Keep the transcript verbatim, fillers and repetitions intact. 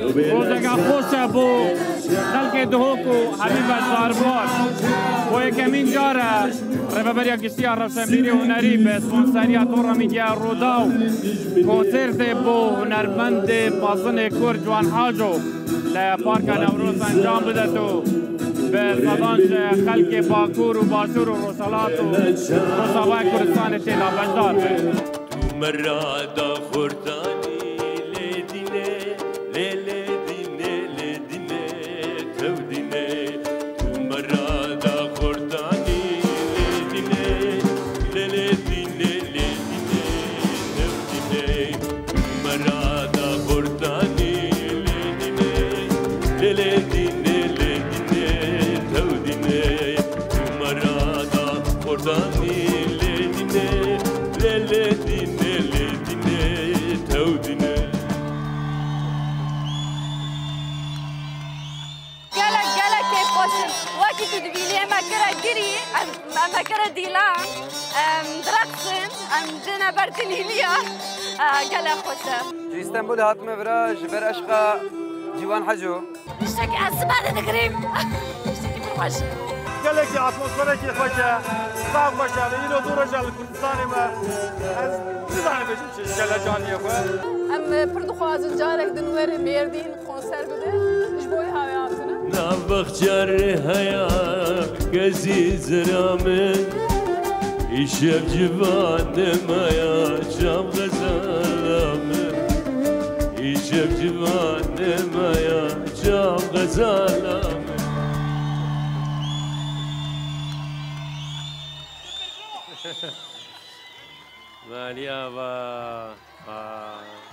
Rojeke xweş e bo xelkê Duhok û hemî beşdarbûar. Bo yekemîn car e Rêveberiya Giştî ya Rewşenbîrî Hunerî bi sponseriya Tora Media Rûdaw konsertê bo hunermendê mezinê Kurd Ciwan Haco li Parka Newroz encam bidet û bi sedan ji xelkê Bakur û Başûr û Rojhilat û Rojavayê Kurdistanê tê de beşdar be. Tu merada xortanî lê dîne, lê lê dîne, lê dîne, tew dîne. Tu merada xortanî lê dîne, lê lê dîne, lê dîne, tew dîne. Tu merada xortanî lê dîne, lê lê dîne, lê dîne, tew dîne. Tu merada xortanî lê dîne, lê lê dîne, lê dîne, tew dîne. Gelek, gelek kêfxweş in. Wekî tu dibînî, em me kire girî, em, em me kire dîlan, em direqsin, em cine ber dilîliya. E, gelek xweş e. Ji Îstenbulê hatime vira ji ber eşqa Ciwan Heco. Tiştekî ez sibe de digirim. Tiştekî pir xweş. Gelekî atmosferekî xweş e. Sax xweş e. Îro du roj e li Kurdistanê me. Ez nizanim bêjim çi ji gele caniyê xwe. Em pir dixwazin carek din werin Mêrdîn konser bidin. Ji bo wê hawê hatine. Nav baxçe rê heya kezî zira min. Îşev civanê me ya çav xezala min. Îşev civanê me ya çav xezala min. Maliya va.